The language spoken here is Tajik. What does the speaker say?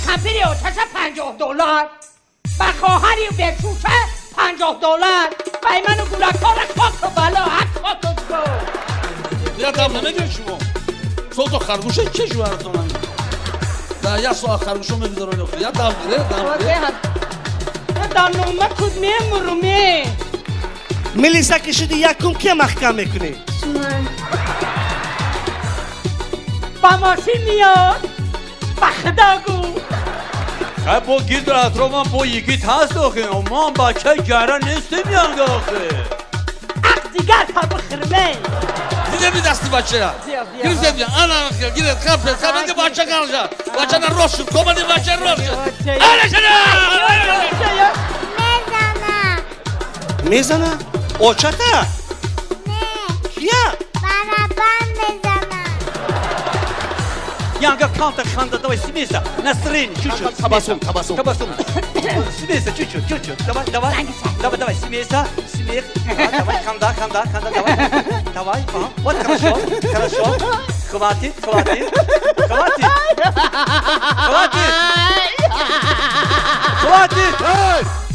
кампири оташа $50. Ба хоҳари бечӯша $50. Ба ману гулакора хоку бало ҳак хоку го. Я дам намегиред шумо. Сото харгӯша че шӯҳаратон? Да як соат харгӯшо мегузаронед. Я дам гиред, дам гиред. Да нома куд мемуруме. Милиса кишиди якум ке маҳкам мекунӣ? Ба мошин миёд. Ба худо гу. Хай бо гирду атрофам бо йигит ҳаст охе. Мо ҳам бачаи гара нестем янга охе. Ақ дигар та бихӯрме. Дидеми дасти бачая? Гирифтем я. Ана гирифт, хапет, хапет бача қалжа. Бача на рост шуд, комади бача рост шуд. Ана шана! Мезана. Мезана? Очата? Не. Кия? Барабан мезана. Янга канта ханда, давай смейся. Настроение чуть-чуть. Табассум, табассум. Табассум. Смейся чуть-чуть, чуть-чуть. Давай, давай. Давай, давай, смейся. Смех. Давай, ханда, ханда, ханда, давай. Давай, ага. Вот хорошо, хорошо. Хватит, хватит. Хватит. Хватит. Хватит. Эй!